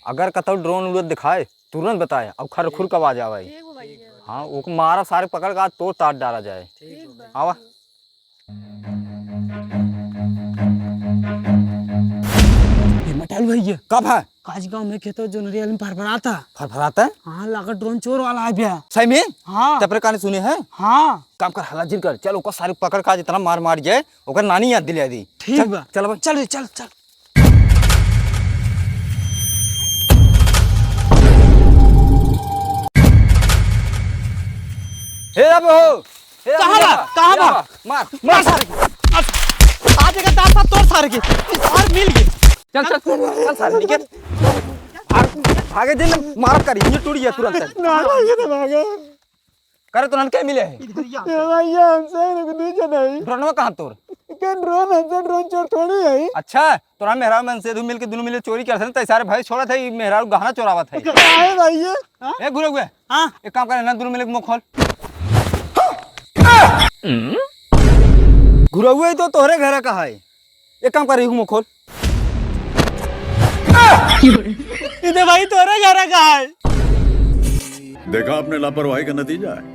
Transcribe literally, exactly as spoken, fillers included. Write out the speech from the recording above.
अगर कतौ ड्रोन उड़त दिखाए, तुरंत बताए, अउर खरखुर कब आ जावे। ठीक बा भैया। हाँ, ओके मारा सारे पकड़ के आज तोड़ ताड़ डाला जाए। ठीक बा। आवा। ए, मटाल भैया। कब है? काज गाँव में खेतो जोनरिया में फरफराता। फरफराता? हाँ, लागत ड्रोन चोर वाला आ गया। सही में? हाँ। तपरे काने सुने हैं? हाँ। काम कर, हल्ला जिन कर, चल ओकर सारे पकड़ के आज इतना मार मार जाए, ओकर नानी याद दिला दी। ठीक चल, बा। चल भाई। चल रे, चल, चल। हे अबे हो, हे कहाँ अबे बा? हो। कहाँ हे बा? अबे, मार, मार मार। सारे के। आज एक दांत तोड़ सारे के। और मिल गए। चल, चल, चल सारे, निकल। भाग, भागे दिन मार करी, ये टूट गया तुरंत। ना, ना, ये तो भागे। करे तो ननके मिले है। ए भैया, हमसे रुक दीजिए नहीं। ड्रोनवा कहाँ तोर? के ड्रोन हमसे ड्रोन चोर थोड़ी है। अच्छा, तोरा मेहरारू मनसेधू मिलके दुनू मिले चोरी करत है, तै सारे भाई छोड़त है, ई मेहरारू गहना चोरावत है। काहे भैया? ए घुरौआ, हाँ? एक काम करे ना, दुनू मिले मुँह खोल। घुरौआ, ई तो तोहरे घर का है, एक काम करे, मुँह खोल। ई तो भाई तोहरे घर का है। देखा आपने लापरवाही का नतीजा है।